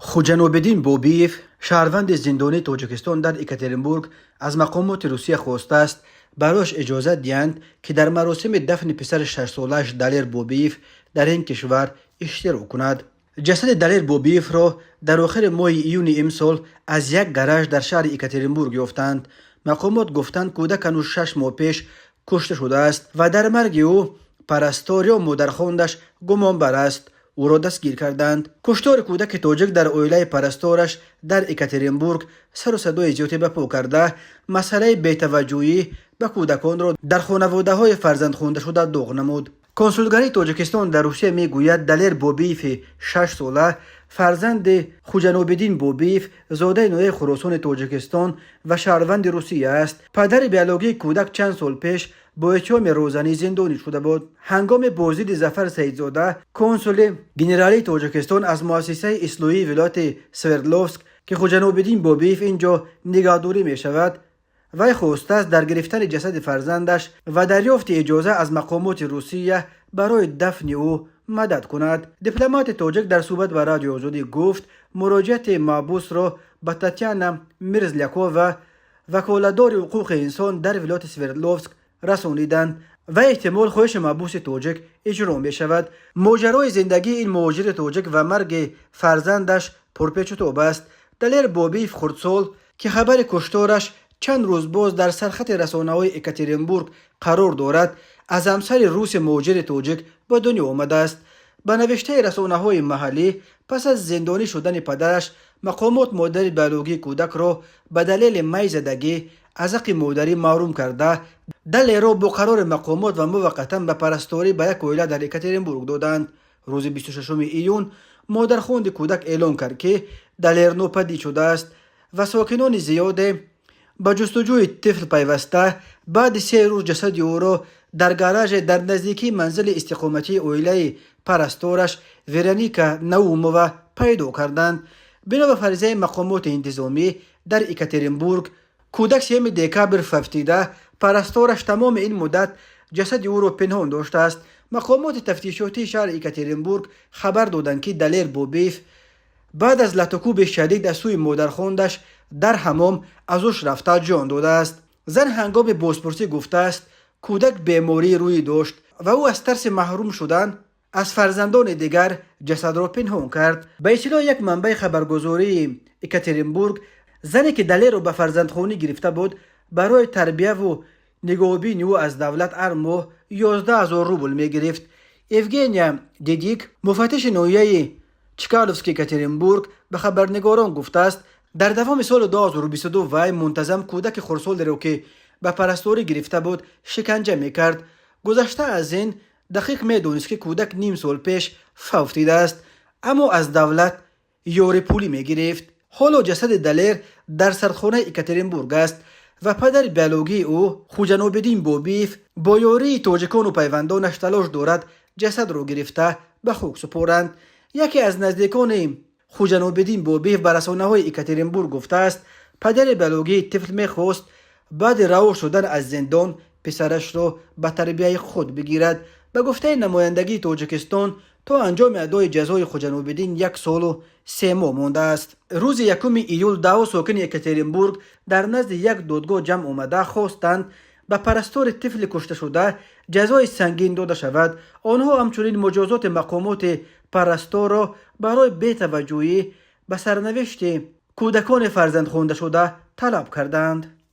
Хуҷанобиддин Бобиев, шаҳрванди зиндонии Тоҷикистон дар Екатеринбург, аз мақомоти Русия хостааст, барояш иҷозат диҳанд, ки дар маросими дафни писари шашсолааш Далер Бобиев дар ин кишвар иштирок кунад. Ҷасади Далер Бобиевро дар охири моҳи июни имсол аз як гараж дар шаҳри Екатеринбург ёфтанд. Мақомот гуфтанд, кӯдак ҳанӯз 6 моҳ пеш кушта шудааст ва дар марги ӯ парастор ё модархондаш гумонбар аст. Ӯро дастгир карданд. Куштори кӯдаки тоҷик дар оилаи парастораш дар Екатеринбург сару садои зиёде ба по карда, масъалаи бетаваҷҷӯҳӣ ба кӯдаконро дар хонаводаҳои фарзандхондашуда доғ намуд. Консулгарии Тоҷикистон дар Русия мегӯяд, Далер Бобиеви 6-сола фарзанди Хуҷанобиддин Бобиев, зодаи ноҳияи Хуросони Тоҷикистон ва шаҳрванди Русия аст. Падари биологии кӯдак чанд сол пеш бо иттиҳоми розанӣ зиндонӣ шуда буд. Ҳангоми боздиди Зафар Саидзода, консули генералии Тоҷикистон, аз муассисаи ислоҳии вилояти Свердловск, ки Хуҷанобиддин Бобиев ин ҷо нигаҳдорӣ мешавад, вай хостааст дар гирифтани ҷасади фарзандаш ва дарёфти иҷоза аз мақомоти Русия барои дафни ӯ мадад кунад. Дипломати тоҷик дар суҳбат ба Радиои Озодӣ гуфт, муроҷиати маҳбусро ба Татяна Мерзлякова, ваколатдори ҳуқуқи инсон дар вилояти Свердловск, расониданд ва эҳтимол хоҳиши маҳбуси тоҷик иҷро мешавад. Моҷарои зиндагии ин муҳоҷири тоҷик ва марги фарзандаш пурпечутоб аст. Далер Бобиев хурдсол, ки хабари куштораш чанд рӯз боз дар сархати расонаҳои Екатеринбург қарор дорад, аз ҳамсари руси муҳоҷири тоҷик ба дунё омадааст. Ба навиштаи расонаҳои маҳаллӣ, пас аз зиндонӣ шудани падараш, мақомот модари биологии кӯдакро ба далели майзадагӣ аз ҳаққи модарӣ маҳрум карда, Далерро бо қарори мақомот ва муваққатан ба парасторӣ ба як оила дар Екатеринбург доданд. Рӯзи 26 июн модархонди кӯдак эълон кард, ки Далер нопадид шудааст ва сокинони зиёде ба ҷустуҷӯи тифл пайваста, баъди 3 рӯз ҷасади ӯро дар гараже дар наздикии манзили истиқоматии оилаи парастораш Вероника Наумова пайдо карданд. Бино ба фарзияи мақомоти интизомӣ дар Екатеринбург, кӯдак 3 декабр фавтида, парастораш тамоми ин муддат ҷасади ӯро пинҳон доштааст. Мақомоти тафтишотии шаҳри Екатеринбург хабар доданд, ки Далер Бобиев баъд аз латукӯби шадид аз сӯи модархондаш дар ҳамом аз ҳуш рафта ҷон додааст. Зан ҳангоми бозпурсӣ гуфтааст, кӯдак бемории рӯҳӣ дошт ва ӯ аз тарси маҳрум шудан аз фарзандони дигар ҷасадро пинҳон кард. Ба иттилои як манбаи хабаргузории Екатеринбург, зане, ки Далерро ба фарзандхонӣ гирифта буд, барои тарбияву нигоҳубини ӯ аз давлат ҳар моҳ 11 000 рубл мегирифт. Евгения Дедик, муфаттиши ноҳияи Чкаловски Екатеринбург, ба хабарнигорон гуфтааст, дар давоми соли 2022 вай мунтазам кӯдаки хурдсолеро, ки ба парасторӣ гирифта буд, шиканҷа мекард. Гузашта аз ин, дақиқ медонист, ки кӯдак ним сол пеш фавтидааст, аммо аз давлат ёрипулӣ мегирифт. Ҳоло ҷасади Далер дар сардхонаи Екатеринбург аст ва падари биологии ӯ Хуҷанобиддин Бобиев бо ёрии тоҷикону пайвандонаш талош дорад ҷасадро гирифта ба хок супоранд. Яке аз наздикони Хуҷанобиддин Бобиев ба расонаҳои Екатеринбург гуфтааст, падари биологии тифл мехост баъди раҳо шудан аз зиндон писарашро ба тарбияи худ бигирад. Ба гуфтаи намояндагии Тоҷикистон, то анҷоми адои ҷазои Хуҷанобиддин 1 солу 3 моҳ мондааст. Рӯзи 1 июл даҳо сокини Екатеринбург дар назди як додгоҳ ҷамъ омада, хостанд ба парастори тифли кушташуда ҷазои сангин дода шавад. Онҳо ҳамчунин муҷозоти мақомоти парасторро барои бетаваҷҷӯҳӣ ба сарнавишти кӯдакони фарзандхондашуда талаб карданд.